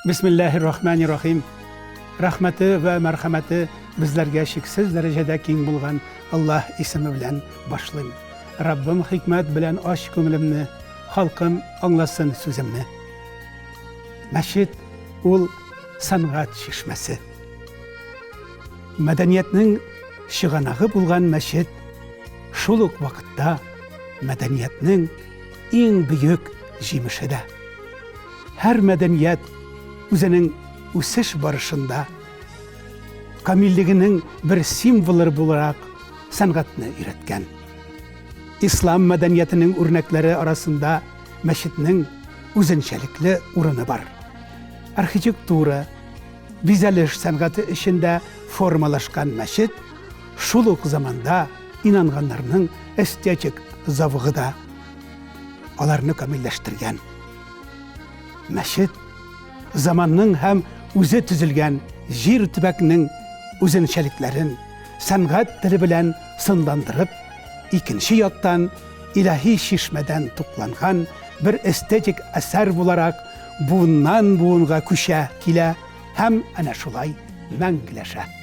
Бисмиллаһир рахманир рахим. Рәхмәте вә мәрхәмәте безләргә чиксез дәрәҗәдә киң булган Аллаһ исеме белән башлыйм. Раббым хикмәт белән ач күңелемне, халкым аңласын сүземне. Мәчет ул сәнгать чишмәсе. Мәдәниятнең чыганагы булган мәчет шул ук вакытта мәдәниятнең иң бөек җимеше дә. Һәр мәдәният үзенең үсеш барышында камиллегенең бер символы буларак сәнгатьне өйрәткән. Ислам мәдәниятенең үрнәкләре арасында мәчетнең үзенчәлекле урыны бар. Архитектура, бизәлеш сәнгате эчендә формалашкан мәчет шул ук заманда инанганнарның эстетик зәвыгы да аларны камилләштергән. Мәчет заманның һәм үзе төзелгән җир төбәкнең үзенчәлекләрен сәнгать теле белән сынландырып, икенче яктан илаһи чишмәдән тукланган бер эстетик әсәр буларак буыннан буынга күчә килә һәм әнә шулай мәңгеләшә.